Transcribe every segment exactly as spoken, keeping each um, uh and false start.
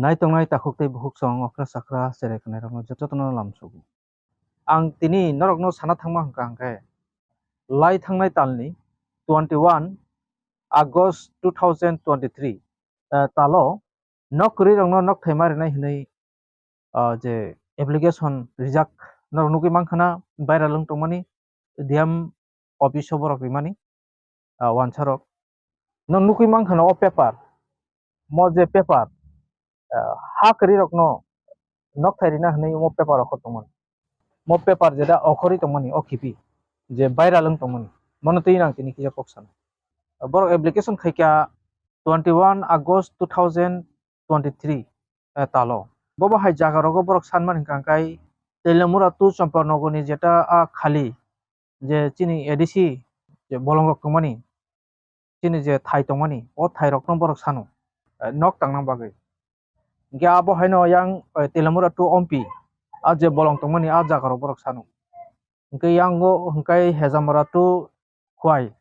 Naitongnai takhuk tei bukhuk song okra sakra cherai khwnairokno jotono lamsogo. Ang tini norokno sana thangma hwnkha hwnkhe, lai thangnai talni twenty one August two thousand twenty three, eh, talo nok kwrwirokno nok thaima rinai hwnwi, ah, je application rijak norok nugwi mankha na, viral wng tongmani, D M office o borok rimani, ah, wansarok. No nugwi mankha na o paper, mo je paper, ah, ha kwrwirokno nok thai rina hwnwi omo paper okhor tongmani. Mo paper jeda okhorwi tongmani, o kipi je viral wng tongmani, mono twi nang tini kisa kok sana. Borok application khaikha twenty one August two thousand twenty three, eh, talo. Bobo hai jaga rogo borok sanmani hwnkha hwnkhe Telamura two Champaknagar ni jeta a khali je chini A D C je bolong rok tongmani, chini je thai tongmani, o thai rokno borok sano, eh, nok tangna bagwi. Hwnkhe abo haino yang, eh, Telamura two M P a je bolong tongmani a jaga rok borok sano. Hwnkhe yango hwnkhe Hejamura two Khwai,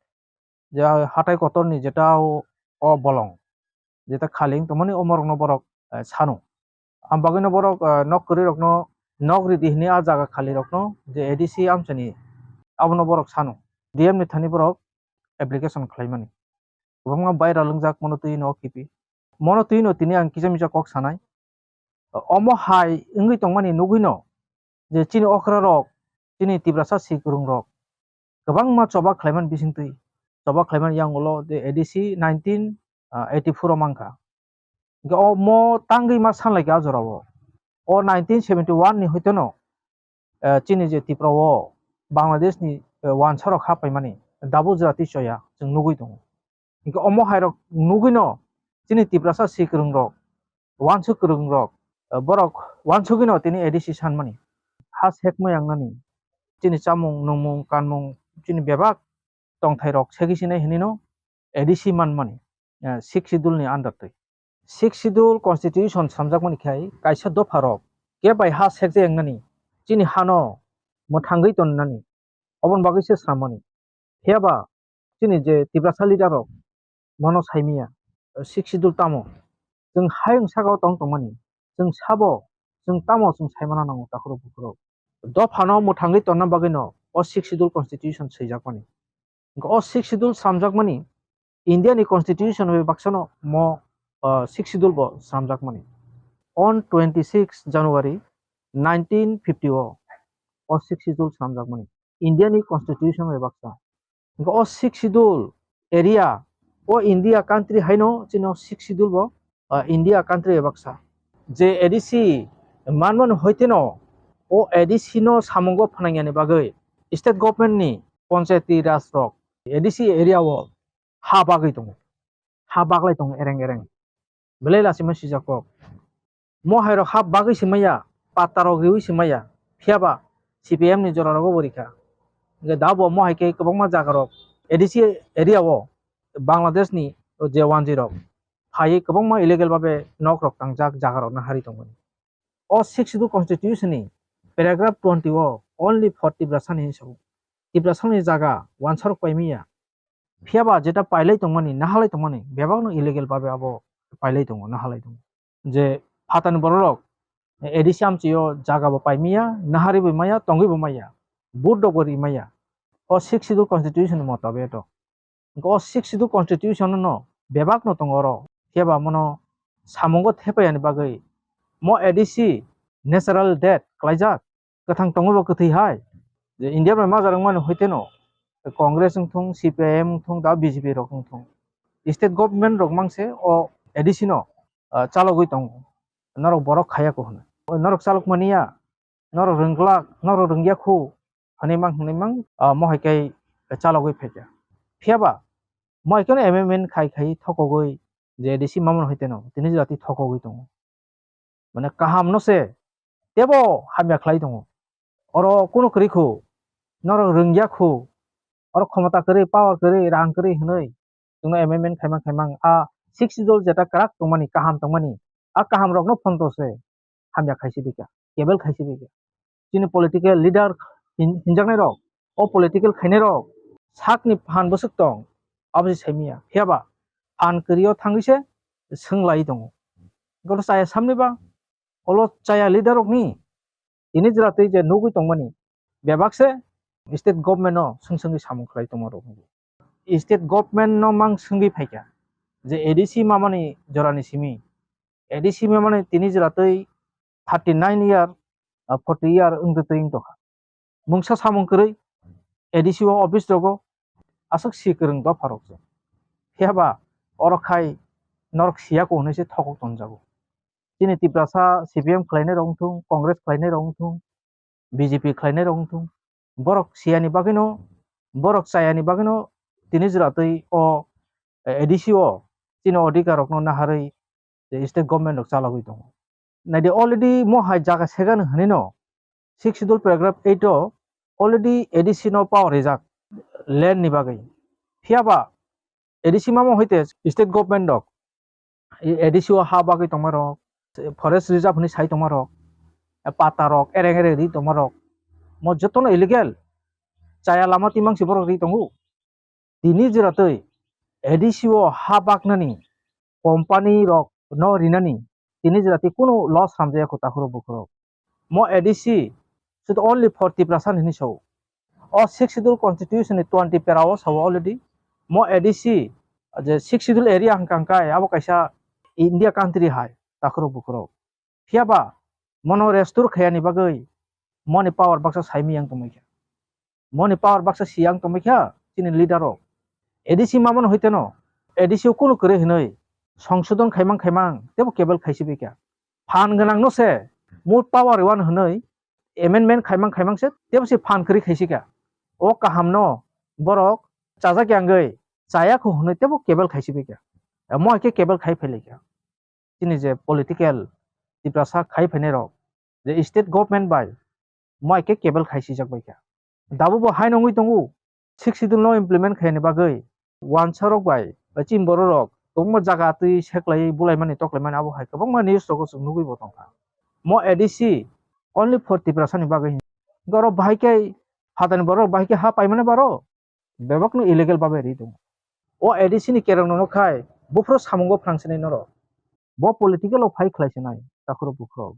je hatai kotorni jeta o, o bolong, jeta khali wng tongmani, o morokno borok, eh, sano. Am bagwino borok, eh, nok kwrwirokno nok ridi hwnwi a jaga khalirokno je A D C amchaini abono borok sano. D M ni thani borok application khlaimani. Kwbangma viral wngjak mono twi no kipi. Mono twi no tini ang kisa misa kok sanai. Omo hai wngwi tongmani nugwino je chini okra rok, chini Tiprasa si kwrwng rok kwbangma choba khlaimani bisingtwi, choba khlaimani yang ulo je A D C nineteen eighty four o mankha. Hwnkhe omo tangwi ma sanlaikha a jorao. O nineteen seventy one ni hoiteno, eh, chini je Tripura o Bangladesh ni, eh, wansarok ha paimani, Dabu Jati Choya chwng nugwi tongo. Hwnkhe omo hairok nugwino chini Tiprasa si kwrwng rok, wansuk kwrwng rok, eh, borok wansugwino tini A D C sanmani, ha sekma yangnani, chini chamung, nungmung, kanmung, chini bebak tongthai rok segwi sinai hinwi no A D C manmani, eh, Sixth Schedule ni under twi. Sixth Schedule Constitution samjakmani khai kaisa dopha rok khe bai ha sekjak yangnani, chini hano mwthangwi tonnani, oboni bagwi se samani. Phiya ba chini je Tiprasa leader rok mono saimanya, Sixth Schedule tamo? Chwng hayung saka o tong tongmani, chwng sabo, chwng tamo chwng saimano nango takhurok bukhurok. Dophano mwthangwi tonna bagwino o Sixth Schedule Constitution swijakmani. Hwnkhe o Sixth Schedule swnamjakmani India ni Constitution bai baksano mo, ah, Sixth Schedule bo swnamjakmani. On twenty six January nineteen fifty o, o Sixth Schedule swnamjakmani India ni Constitution bai baksa. Hwnkhe o Sixth Schedule area, o India country haino chini o Sixth Schedule bo, ah, India country bai baksa. Je A D C manmani hoiteno o A D C no samungo phnangyani bagwi state government ni panchayati raj rok A D C area o ha bagwi tongo, ha baglai tongo ereng ereng. Belai lachima sijak kok. Mo hai rok ha bagwi se maya, patta rok riwi se maya, phiya ba C P M ni jora rogo bo rikha. Hwnkhe da bo mo hai khe kwbangma jaga rok A D C area o Bangladesh ni je wanjwi rok phaiwi kwbangma illegal babe nok rok tangjak jaga rok no hari tongmani. O Sixth Schedule Constitution ni paragraph twenty o only for Tiprasa ni hinwi sao. Tiprasa ni jaga wansarok paimaya. Phiya ba jeta pailai tongmani, nahalai tongmani, bebakno illegal babe abo pailai tongo, nahalai tongo. Je phatani bororok A D C amchio jaga bo paimaya, nahari bo maya, tongwi bo maya, vote rok bo ri maya. O Sixth Schedule Constitution ni motabe to. O Sixth Schedule Constitution no bebak no tongo oro. Phiya ba mono samungo thepayani bagwi mo A D C natural death klaijak, kwthang tongo bo kwthwi hai. Je India bai majak wngmani hoiteno Congress wngthung, C P I M wngthung, da B J P rok wngthung, state government rok mangse o A D C no, ah, chalogwi tongo. Norok borok khaya ko hwnwi. Norok chalok mania, norok rwngglak, norok rwngya khu hwnwi mang hwnwi mang, ah, mo hai khe chalogwi phaikha. Phiya ba mo hai kheno amendment khai khai thokogwi je A D C mamano hai teno tini jati thokogwi tongo. Mane kaham no se tebo hamya khlai tongo. Oro kunu kwrwi khu, norok rwngya khu, oro khomota kwrwi, power kwrwi, rang kwrwi hwnwi chwngno amendment khaimang khaimang a Sixth Schedule jeta kwrak tongmani, kaham tongmani, a kaham rokno phonto se hamya khaisi bikha, kebel khaisi bikha. Chini political leader hin-, hinjaknai rok, o political khainai rok sakni phan bwswk tong, abo se saimanya. Phiya ba phan kwrwi o thangwi se swng lai tongo. Goto chaya samni ba, olo chaya leader rokni tini jora twi je nugwi tongmani, bebak se state government no swng swngwi samung khlai tongma rok. State government no mang swngwi phaikha je A D C mamani jorani simi, A D C mamani tini jora twi thirty nine year, ah, forty year wngtwi twi wng tongkha. Mungsa samung kwrwi A D C o office rogo aswk si kwrwng dopha rok se. Phiya ba oro khai norok siya ko hwnwi se thokok tonjago. Chini Tiprasa C P M khlainai rok wngthung, Congress khlainai rok wngthung, B J P khlainai rok wngthung, borok siyani bagwino, borok chayani bagwino tini jora twi o A D C o chini odhikar rokno naharwi je state government rok chalogwi tongo. Naidi already mo hai jaga segani hwnwi no Sixth Schedule paragraph eight o already A D C no power rijak land ni bagwi. Phiya ba A D C mamo hoite state government rok A D C o ha bagwi tongma rok, forest reserve hwnwi sai tongma rok, pata rok ereng ereng ri tongma rok, mo jotono illegal chaya lama timang si borok ri tongo. Tini jora twi A D C o ha baknani company rok no rinani tini jora twi kunu loss hamjaya kho takhurok bukhurok. Mo A D C should only for Tiprasa hini sao. O Sixth Schedule constitution ni twenty para o sao already. Mo A D C je Sixth Schedule area hwnkha hwnkhe abo kaisa India country hai takhurok bukhurok. Phiya ba mono restore khayani bagwi moni power baksa saimiyang tongmai kha. Moni power baksa siyang tongmai kha chini leader rok. A D C mamano hoite no A D C o kunu kwrwi hwnwi songsodon khaimang khaimang tebo kebel khaisi bai kha. Phan gwnang no se more power rwano hwnwi amendment khaimang khaimang se tebo se phan kwrwi khaisi kha. O kaham no borok chajak yangwi chaya kho hwnwi tebo kebel khaisi bai kha. Mo hai khe kebel khai phai lai kha. Chini je political Tiprasa khai phainai rok je state government bai mo hai khe kebel khai sijak bai kha. Dabo bo hai nongwi tongo Sixth Schedule no implement khaini bagwi wansa rok bai ba chini borok rok kwbangma jaga twi seklai bulaimani toklaimani abo hai kwbangma news rogo chwng nugwi bo tongkha. Mo A D C only for Tiprasa ni bagwi hin. Oro bahai khe phatani borok bahai khe ha paimani baro bebakno illegal babe ri tongo. O A D C ni kerong no khai buphuru samungo phrangsinai norok. Bo political o phai khlai sinai takhurok bukhurok.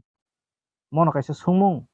Mono kaisa sungmung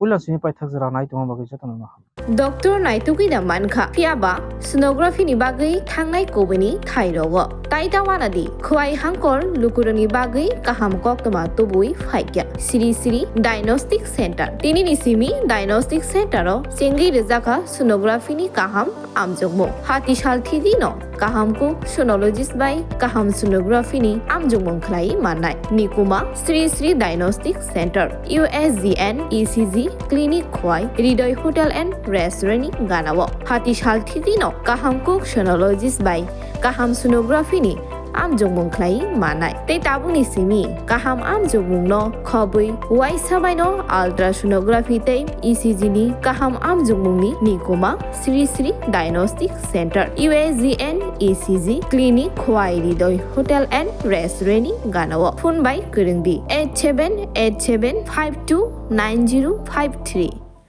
puila simi paithak jora nai tongma bagwi jotono no ham. Doctor naitugwi da mankha, phiya ba sonography ni bagwi thangnai kubuni thai rogo. Tai ta wana di, khwai hangkor lukurokni bagwi kaham koktwma tubui phaikya. Sri Sri Diagnostic Center. Tini ni simi Diagnostic Center o chengwi rwjakha sonography ni kaham amjokmung. Hati sal thidi no kaham kuk sonologist bai kaham sonography ni amjokmung khlai mannai. Nikuma Sri Sri Diagnostic Center, U S G N, E C G, clinic khwai, Hridoy Hotel and Restaurant ni ganao. Hati sal thidi no kaham kuk sonologist bai kaham sonography ni amjokmung khlai mannai. Tei tabukni simi kaham amjokmungno khobwi uaisa baino ultrasonography tei E C G ni kaham amjokmungni nikuma Sri Sri Diagnostic Center, U S G N E C G clinic, Khwai Hridoy Hotel and Restaurant ni ganao. Phone bai kwrwngdi eight seven eight seven five two nine zero five three.